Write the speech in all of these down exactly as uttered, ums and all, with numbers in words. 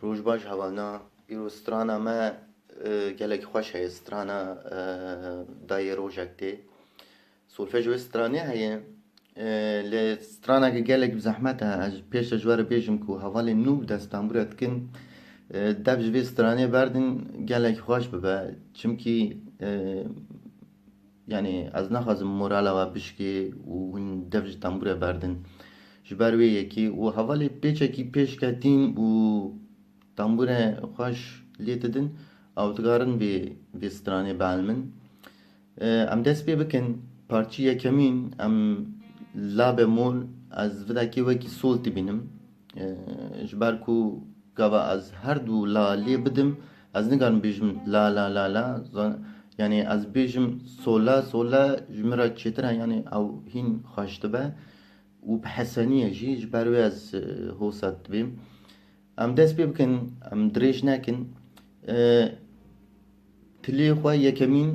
Roj baş hevalna, îro strana me, e, gelek xweş heye, strana, e, dayê rojek tê. Solfej wê stranê heye, e, lê straneke gelek bi zehmet e. Ez pêş de ji we re bêjim ku hevalên nû bi dest tembûre dikin, e, dev ji vê stranê berdin gelek xweş bibe. Çimkî, e, yanî ez naxwazim morala we bişkê û hûn dev ji tembûre berdin. Ji ber wê yekê û hevalê pêçekî pêş ketîn û tembûre xweş lê didin, ew dikarin vê, vê stranê bielmin. E, em dest pê bikin. Parçî yekemîn em la bemol, ez vidakê wekî sol dibînim. E, ji ber ku gava ez her du la lê bidim, ez nikarim bêjim la, la, la, la. Zan-, yanî ez bêjim sol la, sol la ji min re çêtir e, yanî ew hîn xweş dibe û bi heseniyê jî, ji ber wê ez, e, hosa dibêm. Em dest pê bikin, em dirêj nekin. E, tilê xwe yekemîn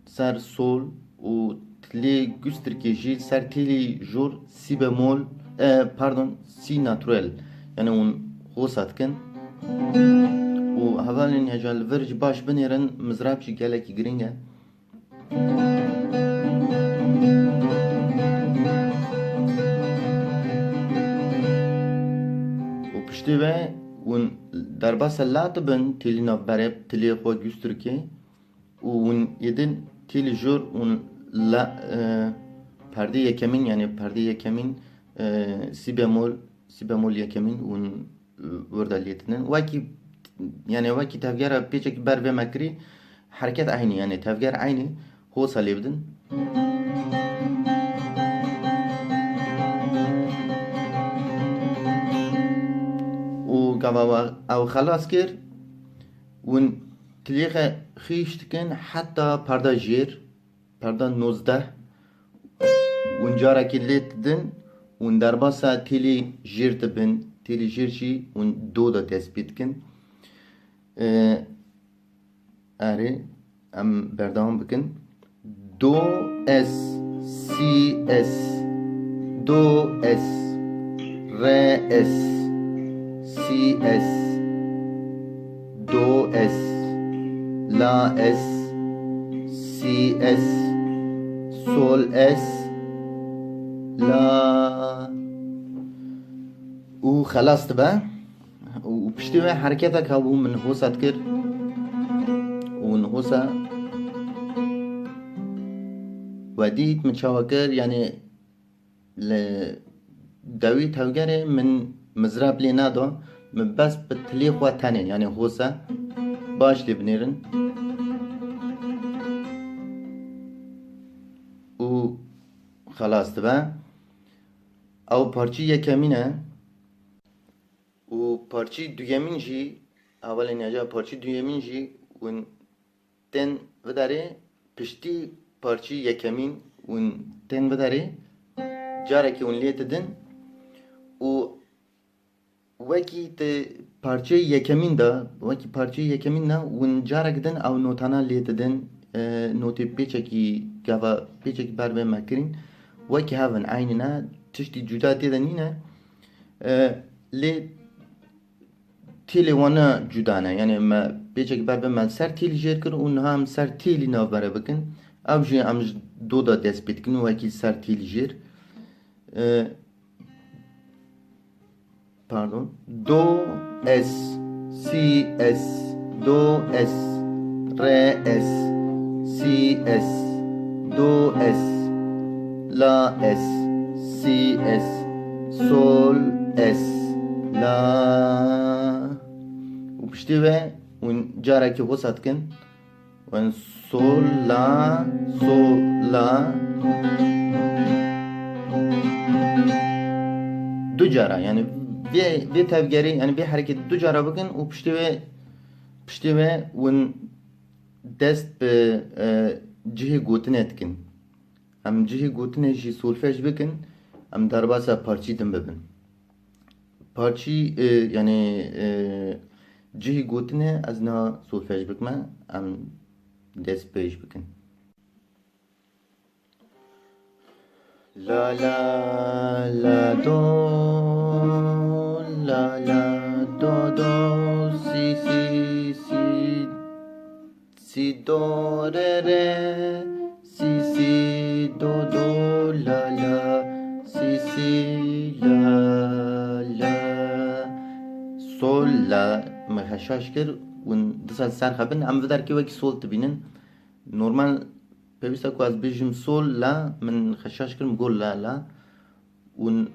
ser sol û tilê gustirkê jî ser têlî jor sî bemol, e, pardon, sî naturel. Yani hûn hosa dikin. Û hevalên hêja li vir jî baş binêrin, mizrab jî gelekî giring e. Û piştî ve hûn derbasa la dibin, têlî navberê, tilê xwe gustirkê û hûn êdin têlî jor hûn la, e, perdê yekemîn, yani perdê yekemîn, e, sî bemol, sî bemol yekemîn hûn, e, wir de lê didin. Wekî, yani wekî tevgera pêçekî ber vê me kirî, hereket eynî, yani tevger eynî, hosa lê bidin. Û gava ew xelas kir, hûn tilê xwe xîş dikin heta perda jêr, perda nozdeh, hûn carekê lê didin, hûn derbasa têlî jêr dibin, têlî jêr jî hûn do de dest pê dikin. E, Erê, em berdewam bikin. Do, es, si, es, do, es, re, es, si, es, do, es, la, es, si, es, sol, es, la. Û xelas dibe. Û piştî wê hereketek hebû, min hosa dikir. Û min hosa we dît, min çawa kir, yanî li dewî tevgerê min mizrab lê neda, min bes bi tilê xwe tenê, yanî hosa baş lê binêrin. Û xelas dibe. Ew parçî yekemîn e. Û parçî duyemîn jî, hevalên hêja, parçî duyemîn jî hûn tên vidarê, piştî parçî yekemîn hûn tên vidarê, carekê hûn lê didin û wekî ti parçeyê yekemîn de, wekî parçeyê yekemîn de hûn carek din ew notana lê didin, e, notê pêçekî gava, pêçekî ber vê me kirîn, wekî hev in, eynî ne, tiştî cuda tê de nîne. E, lê têlê wana cuda ne. Yanî me pêçek ber bi me ser têlî jêr kir û niha em ser têlî navbere bikin. Ew jî em ji do de dest pê dikin û wekî ser têlî jêr. E, pardon. Do, es, si, es, do, es, re, es, si, es, do, es, la, es, si, es, sol, es, la. Û piştî ve hûn carekî hosa dikin. Hûn sol, la, sol, la. Du cara, yani vê, vê tevgerê, yani vê hereketê du cara bikin û piştî ve, piştî ve hûn dest bi, e, cihê gotinê dikin. Em cihê gotinê jî solfej bikin, em derbasa parçî din bibin. Parçî, e, yani, e, cihê gotinê ez niha solfej bikime, em dest pêş bikin. La, la, la, do, la, la, do, do, si, si, si, si, do, re, re, si, si, do, do, la, la, si, si, la, la. Sol, la, me heşaş kir, hûn disa ser xebin, em vidarkê wekî sol dibînin. Normal, pêwîst e ku ez bêjim sol, la, min xeşaş kir, min got la, la. Hûn,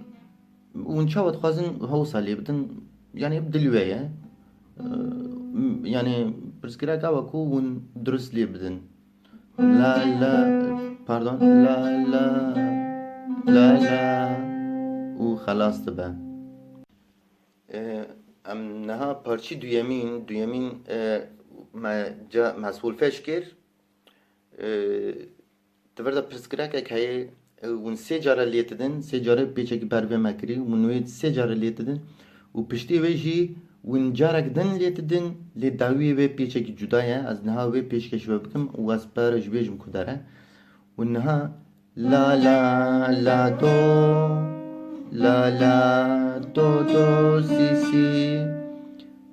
hûn çawa dixwazin hewsa lê bidin, yanî bi dilê we ye. Eee, yanî pirsgirêk ew e ku hûn dirust lê bidin. La, la, pardon, la, la. La la û xelas dibe. E, em niha parçî duyemîn, duyemîn, e, me ca-, me solfej kir. E, Di vir de pirsgirêkek heye, e, hûn sê care lê didin, sê care pêçekî ber vê me kirî, hûn wê sê care lê didin û piştî wê jî hûn carek din lê didin, lê dawiyê wê pêçekî cuda ye. Ez niha wê pêşkêş we bikim û ez pere ji bêjim ku der e. Hûn niha la la la do, la la do do si si.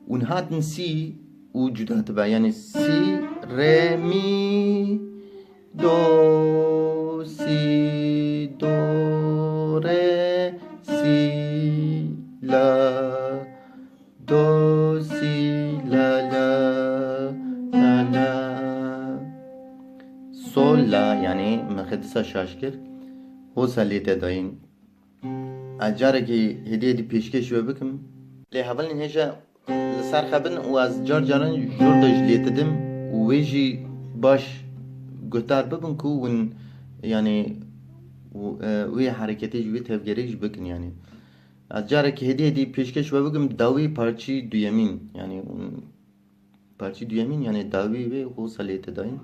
Hûn hatin si û cuda dibe. Yanî si, re, mi, do, si, do, re, si, la, do, si, la, la, la, la. Sol, la, yanî min xwe disa şaş kir. Hosa lê te dayîn. Ez carekî hêdî hêdî pêşkêş we bikim. Lê hevalên hêja li ser xwe bin û ez car caran jor de ji lê didim û wê jî baş guhdar bibin ku hûn, yanî, û, e, wê hereketê jî, wê tevgerê jî bikin, yanî. Ez carekî hêdî hêdî pêşkêş we bikim, dawî parçî duyemîn, yanî, hûn Parçî duyemîn, yanî dawî wê hosa lê te dayîn.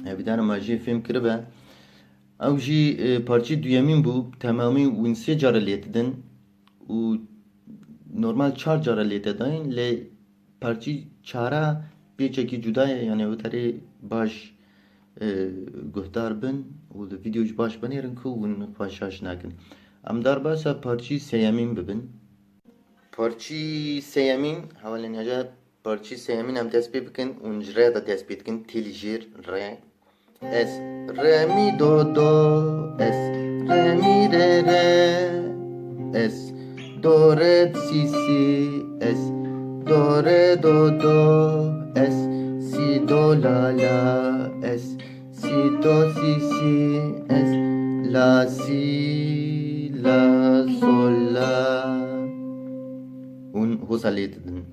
Hevîdar im me jê fêm kiribe. Ew jî, e, parçî duyemîn bû, temamî hûn sê care lê didin û normal çar care lê te dayîn, lê parçî çara pêçekî cuda ye, yanî ew terê baş, e, guhdar bin û li vîdeo jî baş binêrin ku hûn xwe şaş nekin. Em derbasa parçî sêyemîn bibin. Parçî sêyemîn, hevalên hêja, parçî sêyemîn em dest pê bikin û ji re de dest pê dikin, têlî jêr re. Es, re, mi, do, do, es, re, mi, re, re, es, do, re, si, si, es, do, re, do, do, es, si, do, la, la, es, si, do, si, si, es, la, si, la, sol, la. Hûn hosa lê didin.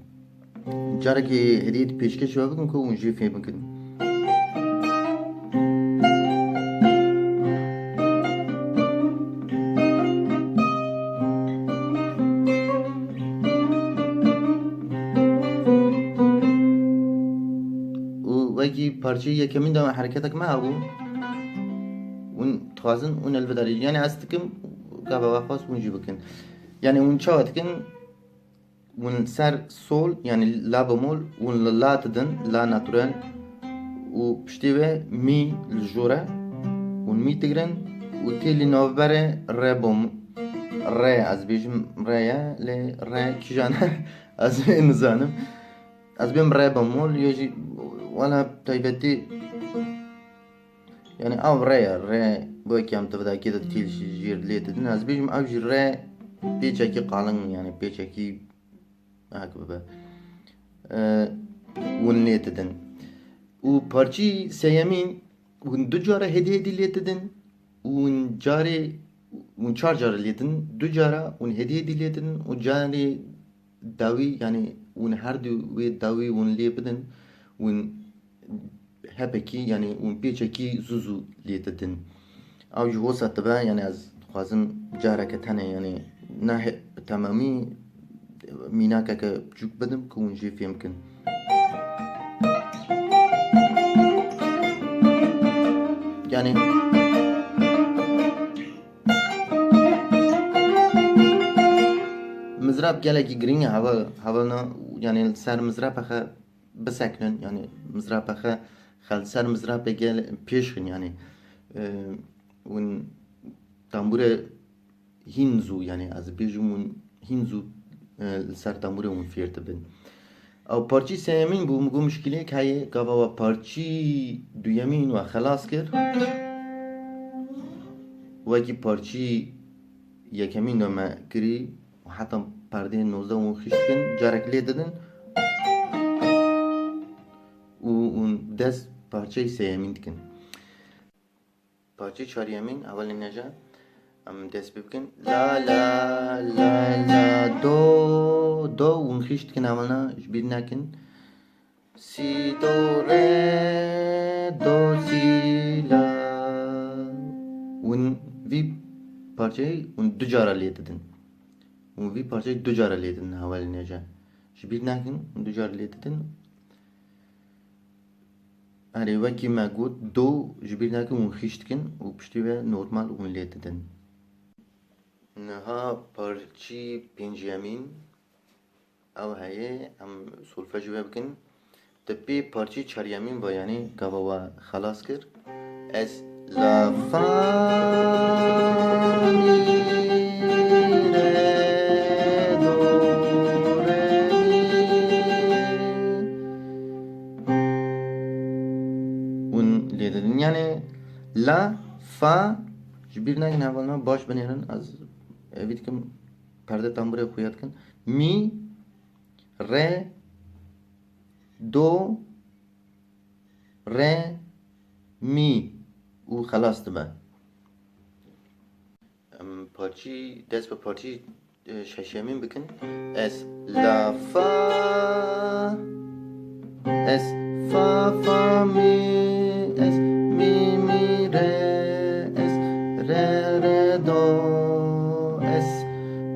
Carekê hêdî hêdî pêşkêş we bikim ku hûn jê fêm bikin. Û wekî parçeyê yekemîn de hereketek me hebû. Hûn dixwazin hûn li vê derê. Yanî ez dikim, gava we xwest hûn jî bikin. Yanî hûn çawa dikin? Hûn ser sol, yanî la bemol, hûn li la didin, la naturel û piştî wê mi li jor e, hûn mi digirin û tê li navberê re bom-, re, ez bêjim re ye, lê re kîjan e, ez ê nizanim. Ez bêm re bemol, yo jî wela taybetî. Yanî ew re ye, re wekî em tivdakê de tîl jî jêr lê didin. Ez bêjim ew jî re pêçekî qalin, yanî pêçekî hek bibe. E, hûn lê didin. Û parçî sêyemîn hûn du cara hêdî hêdî lê didin. Hûn carê, hûn çar cara lê didin. Du cara hûn hêdî hêdî lê didin û carê dawî, yanî hûn her du wê dawî hûn lê bidin, hûn hepekî, yanî hûn pêçekî zû zû lê didin. Ew jî hosa dibe, yanî ez dixwazim careke tenê, yanî ne he-, bi temamî mînakeke biçûk bidim ku hûn jê fêm bikin. Yanî mizrap gelekî girîng e, heval, hevalna, yanî li ser mizrapa xwe bisekinin, yanî mizrapa xwe, xwe li ser mizrapê gel pêş xin, yanî, e, hûn tembûrê hîn zû, yanî ez bêjim hûn hîn zû, e, li ser tembûrê hûn fêr dibin. Ew parçî sêyemîn bû, min got muşkilêk heye, gava we parçî duyemîn we xelas kir. Wekî parçî yekemîn de me kirî û heta perdeyên nozdeh û xîş dikin, carek lê didin û hûn dest parçeyê sêyemîn dikin. Parçeyê çaryemîn, hevalên hêja, em dest pê bikin. La, la, la, la, do, do, hûn xîş dikin hevalna, ji bîr nekin. Si, do, re, do, si, la. Hûn vî parçeyê hûn du cara lê didin. Hûn vî parçeyê du cara lê didin hevalên hêja. Ji bîr nekin, hûn du cara lê didin. Erê, wekî me got, do ji bîr nekin, hûn xîş dikin û piştî ve normal hûn lê didin. Niha parçî pênciyemîn ew heye, em solfej wê bikin. Te pê parçî çaryemîn ve, yanî gava we xelas kir. Ez la, fa, mi, re, do, re, mi. Hûn lê didin. Yanî la, fa, ji bîr nekin hevalna, baş binêrin. Ez hêvî dikim perde tembûrê xuya dikin. Mi, re, do, re, mi û xelas dibe. Em parçî, dest bi parçî, e, şeşemîn bikin. Ez la, fa, ez fa, fa, mi, ez mi, mi, re, ez re, re, do, ez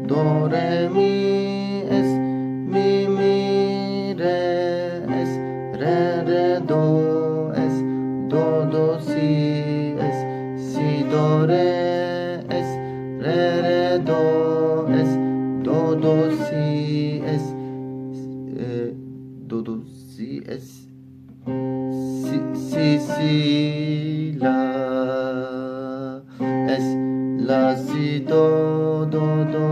do, re, mi, ez mi, mi, re, ez re, re, do, ez do, do, si, ez si, do, re, ez re, re, do, ez do, do, si, ez, e, do, do, si, ez si, si, si, la. Ez la, si, do, do, do,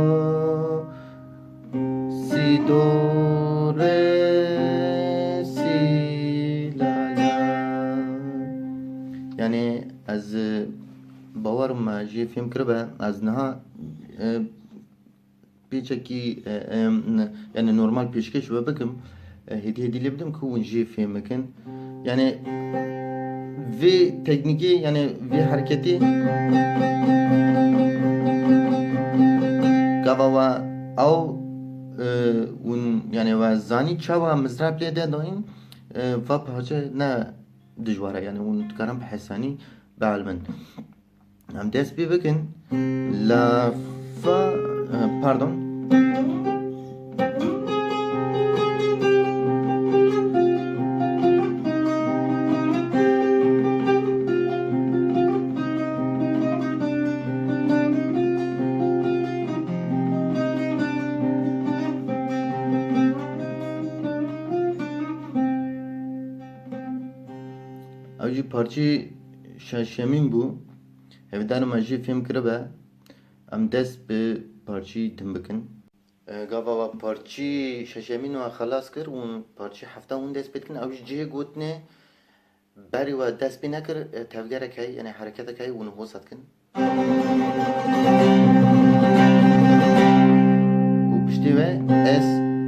si, do, re, si, la, la. Yanî ez, e, bawer me jê fêm kiribe, ez niha, e, pêçekî, e, e, n-, yanî normal pêşkêş we bikim, e, hêdî hêdî lê bidim ku hûn jê fêm bikin. Yanî vê teknîkê, yanî vê hereketê gava we ew, e, hûn, yanî we zanî çawa mizrab lê de dayîn, e, va parçe ne dijwar e, yanî hûn dikarin bi hesanî bielmin. Em dest pê bikin. La, fa, e, pardon. Ew jî parçeyê şeşemîn bû. Hêvîdar im me jê fêm kiribe. Em dest bi parçî din bikin. E, gava we parçî şeşemîn we xelas kir û parçî hefta hûn dest pê dikin. Ew jî cihê gotinê berî we dest pê nekir, e, tevgerek heye, yanî hereketek heye, hûn hosa dikin. Û piştî ve ez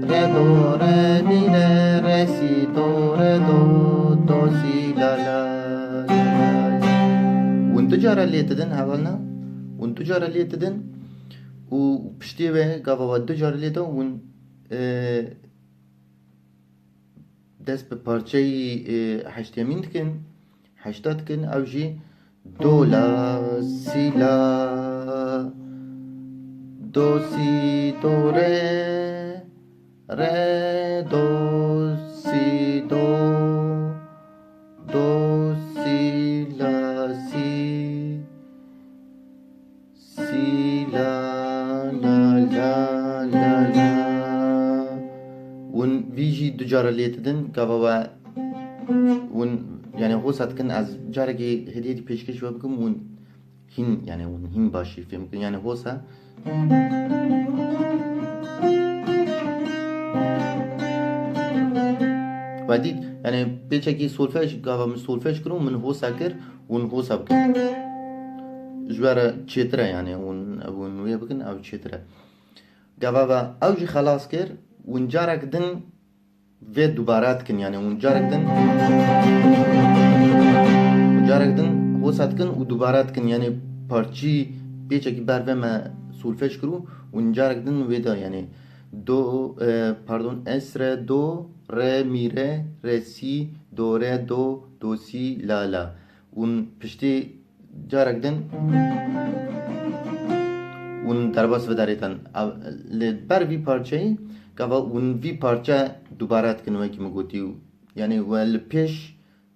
re, do, re, mi, re, re, si, do, re, do, do, si, la, la, la, la, la. Hûn du cara lê didin, hevalna? Hûn du cara lê didin û piştî ve gava we du cara lê da hûn, e, dest bi parçeyî, e, heştemîn dikin, heşta dikin, ew jî do, la, si, la, do, si, do, re, re, do, si, do, do, si, la, si. Si, la, la, la, la, la. Hûn vî jî du cara lê didin, gava we hûn, yanî, hosa dikin, ez carekê hêdî hêdî pêşkêş we bikim, hûn hîn, yanî, hûn hîn baş jî fêm bikin, yanî, hosa. We dît, yanî, pêçekî solfej, gava min solfej kir û min hosa kir, hûn hosa bikin. Ji we re çêtir e, yanî hûn, hûn wê bikin, ew çêtir e. Gava ve ew jî xelas kir, hûn carek din vê dubara dikin, yanî hûn carek din, hûn carek din Hosa dikin û dubare dikin, yanî parçî pêçekî ber vê me solfej kir û hûn carek din wê de, yanî do, e, pardon, es, re, do, re, mi, re, re, si, do, re, do, do, si, la, la. Hûn piştî carek din hûn derbas bidarêtin. Ev, li ber vî parçeyê, gava hûn vî parçe dubare dikin wekî min gotî û, yanî we li pêş,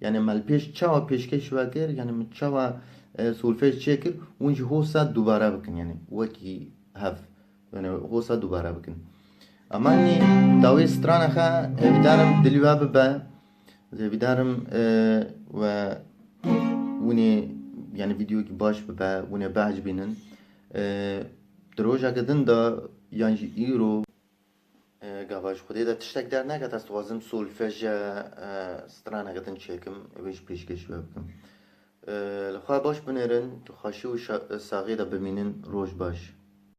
yanî me li pêş çawa pêşkêş we kir, yanî min çawa, e, solfej çêkir, hûn jî hosa dubare bikin, yanî wekî hev, yanî hosa dubare bikin. Ama nî dawê strana xe hêvîdarim dilî we bibe, hêvîdarim, e, we hûnê, yanî vîdeoyekî baş bibe, hûnê biecibînin. E, di rojeke din de yan jî îro, e, gava ji Xwedê de tiştek derneket, ez dixwazim solfeje, e, straneke din çêkim, wê jî pêşkêş we bikim. E, li xwe baş binêrin, di xweşî û şa-, saxî de bimînin, roj baş.